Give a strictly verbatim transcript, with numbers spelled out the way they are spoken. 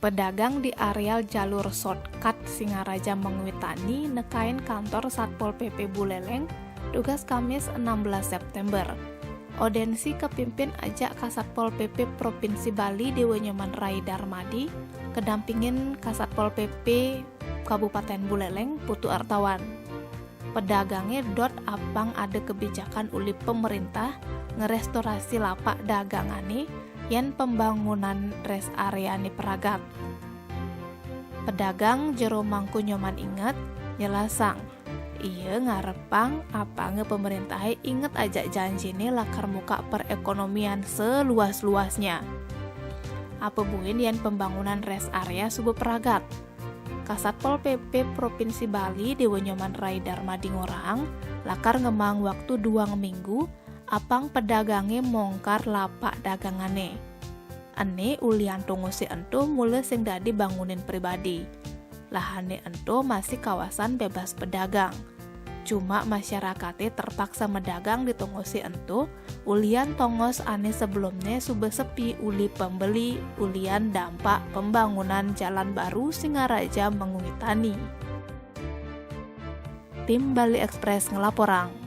Pedagang di areal jalur shortcut Singaraja Mengwitani nekain kantor Satpol P P Buleleng, tugas Kamis enam belas September. Odensi kepimpin ajak Kasatpol P P Provinsi Bali Dewa Nyoman Rai Darmadi, kedampingin Kasatpol P P Kabupaten Buleleng Putu Artawan. Pedagangé dot apang ada kebijakan uli pemerintah ngerestorasi lapak dagangane yen pembangunan rest area ne pragat. Pedagang Jero Mangku Nyoman Inget nyelasang, ia ngarepang apange pemerintahé inget ajak janjine lakar muka perekonomian seluas-luasnya. Apa buin yen pembangunan rest area suba pragat? Kasatpol P P Provinsi Bali Dewa Nyoman Rai Darmadi ngorahang, lakar ngemang waktu duang minggu, apang pedagangé mongkar lapak dagangane. Ene ulian tongose ento mula sing dadi bangunin pribadi. Lahane ento masih kawasan bebas pedagang. Cuma masyarakate terpaksa medagang di tongose ento, ulian tongos ane sebelumne suba sepi uli pembeli, ulian dampak pembangunan jalan baru Singaraja Mengwitani. Tim Bali Express ngelaporang.